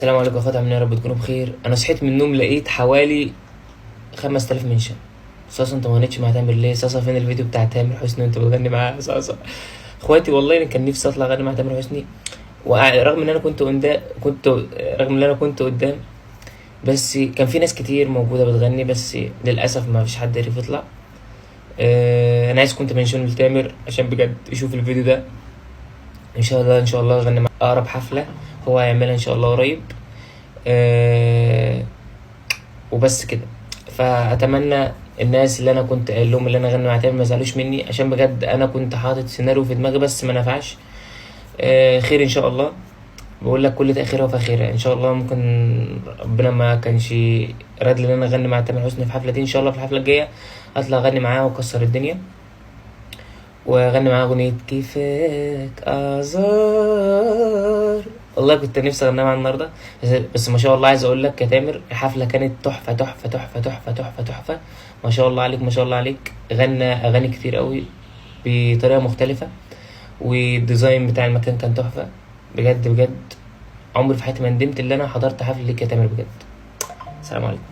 السلام عليكم يا اخوات، عاملين إيه؟ يا رب تكونوا بخير. انا صحيت من النوم لقيت حوالي 5000 mention. صاصا انت ما غنيتش مع تامر ليه؟ صاصا فين الفيديو بتاع تامر حسني وانت بتغني معاه؟ صاصا اخواتي والله انا كان نفسي اطلع اغني مع تامر حسني، ورغم ان انا كنت قدام، كنت رغم ان انا كنت قدام، بس كان في ناس كتير موجودة بتغني، بس للاسف ما فيش حد عرف يطلع. انا عايز كنت mention لتامر عشان بجد يشوف الفيديو ده. ان شاء الله ان شاء الله اغني مع اقرب حفلة هو هيعملها ان شاء الله قريب. وبس كده. فاتمنى الناس اللي انا كنت قايل لهم اللي انا اغني مع تامر ما يزعلوش مني، عشان بجد انا كنت حاطط سيناريو في دماغي بس ما نفعش. خير ان شاء الله. بقول لك كل تاخيره فخيره ان شاء الله. ممكن ربنا ما كانش راد لي ان انا اغني مع تامر حسني في الحفلة دي، ان شاء الله في الحفلة الجاية اطلع اغني معاه واكسر الدنيا، واغني معاه اغنية كفاك اعذار. والله كنت نفسي اغنيها معاه النهارده، بس ما شاء الله. عايز اقول لك يا تامر الحفلة كانت تحفة تحفة تحفة تحفة تحفة تحفة، ما شاء الله عليك ما شاء الله عليك. غنى اغاني كتير قوي بطريقة مختلفة، وال design بتاع المكان كان تحفة بجد بجد. عمري في حياتي ما ندمت ان انا حضرت حفلة ليك يا تامر بجد. السلام عليكم.